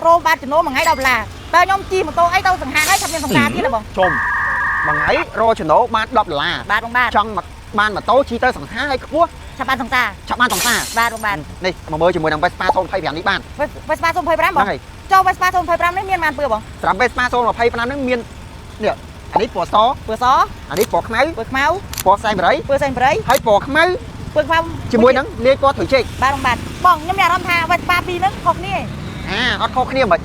រោបានចំណូលមួយថ្ងៃ10ដុល្លារតើខ្ញុំជិះម៉ូតូអីទៅសង្ហាហើយថាមានសង្សារទៀតហ៎បង ជុំមួយថ្ងៃរកចំណូលបាន10ដុល្លារ បាទបងបាទ ចង់មកបានម៉ូតូជិះទៅសង្ហាឲ្យខ្ពស់ ឆាប់បានសង្សារ ឆាប់បានសង្សារ បាទបងបាទ នេះមកមើលជាមួយនឹង Vespa 025នេះបាន Vespa 025បង ហ្នឹងហើយ ចូល Vespa 025នេះមានប៉ុន្មានពណ៌បង សម្រាប់ Vespa 025ហ្នឹងមាននេះអានេះពណ៌ស ពណ៌ស អានេះពណ៌ខ្មៅ ពណ៌ខ្មៅ ពណ៌ផ្សែងបរិយ ពណ៌សែងប្រៃ ហើយពណ៌ខ្មៅ ពណ៌ខ្មៅ ជាមួយនឹងលាយពណ៌ត្រួយចេក បាទបងបាទបងខ្ញុំមានអារម្មណ៍ថា Vespa ពីរហ្នឹងខុសគ្នាឯង អាអត់ខុសគ្នាមិន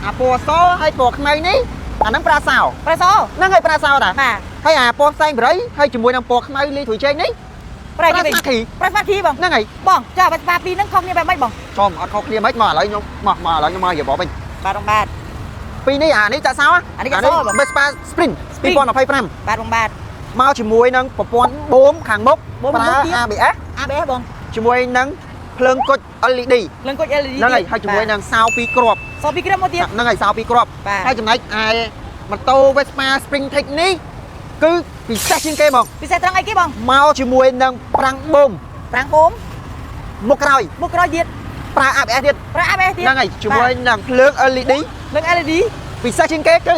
អាពណ៌សហើយពណ៌ខ្មៅនេះអាហ្នឹងប្រើសោ ប្រស ហ្នឹងហើយប្រើសោតា បាទ ហើយអាពណ៌ផ្សែងបរិយហើយជាមួយនឹងពណ៌ខ្មៅលាយត្រួយចេកនេះ ប្រៃគេវិញ ស្មាតធី ប្រៃ Smart Key បង ហ្នឹងហើយ បងចា Vespa ពីរហ្នឹងខុសគ្នាបែបម៉េចបង ចំអត់ខុសគ្នាមិនមកឥឡូវខ្ញុំមកមកឥឡូវខ្ញុំមករៀបរាប់វិញ បាទបងបាទ ពីរនេះអានេះចាក់សោ អានេះចាក់សោបង Vespa Sprint Sprint 2025 បាទបងបាទ មកជាមួយនឹងប្រព័ន្ធបូមខាងមុខ បូមខាង ប្រើ មុខទៀត ABS ABS បង ជាមួយនឹងភ្លើងគុជ LED ភ្លើងគុជ LED ហ្នឹងហើយហើយជាមួយនឹងសោពីរគ្រាប់ សោពីរគ្រាប់មកទៀត ហ្នឹងហើយសោពីរគ្រាប់ បាទ ហើយចំណែកឯម៉ូតូ Vespa Spring Tech នេះគឺពិសេសជាងគេហ្មង ពិសេសត្រង់អីគេបង មកជាមួយនឹងប្រាំងបូម ប្រាំងបូម មុខក្រោយ មុខក្រោយទៀត ប្រើ ABS ទៀត ប្រើ ABS ទៀត ហ្នឹងហើយជាមួយនឹងភ្លើង LED ភ្លើង LED ពិសេសជាងគេគឺ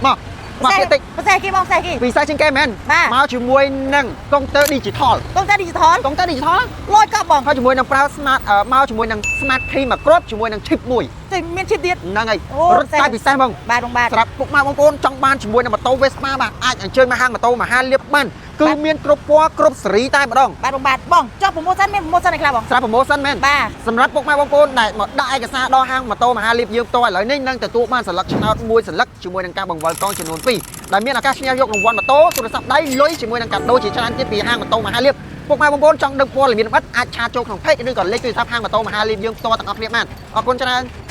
មកមកទៀតតិច ពិសេសគេបងពិសេសគេ ពិសេសជាងគេមែន បាទ មកជាមួយនឹងកុងទ័រ digital កុងទ័រ digital កុងទ័រ digital លយកប់បង ហើយជាមួយនឹងប្រើ smart មកជាមួយនឹង smart key មួយគ្រាប់ជាមួយនឹង chip មួយ ចេះមាន chip ទៀត ហ្នឹងហើយ អូ រត់តែពិសេសហ្មង បាទបងបាទ សម្រាប់ពុកម៉ែបងប្អូនចង់បានជាមួយនឹងម៉ូតូ Vespa បាទអាចអញ្ជើញមកហាងម៉ូតូមហាលាភបានគឺមានគ្រប់ពណ៌គ្រប់ស៊េរីតែម្ដង បាទបងបាទបងចុះ promotion មាន promotion អីខ្លះបង សម្រាប់ promotion មែន បាទ សម្រាប់ពុកម៉ែបងប្អូនដែលមកដាក់ឯកសារដល់ហាងម៉ូតូមហាលាភយើងផ្ទាល់ឥឡូវនេះនឹងទទួលបានសន្លឹកឆ្នោតមួយសន្លឹកជាមួយនឹងការបង្វិលកង់ចំនួន2ដែលមានឱកាសឈ្នះយករង្វាន់ម៉ូតូទូរស័ព្ទដៃលុយជាមួយនឹងកាដូជាច្រើនទៀតពីហាងម៉ូតូមហាលាភពុកម៉ែបងប្អូនចង់ដឹងព័ត៌មានលម្អិតអាច chat ចូលក្នុង page ឬក៏លេខទូរស័ព្ទហាងម៉ូតូមហាលាភយើងផ្ទាល់ទាំងអស់គ្នាបានអរគុណច្រើន។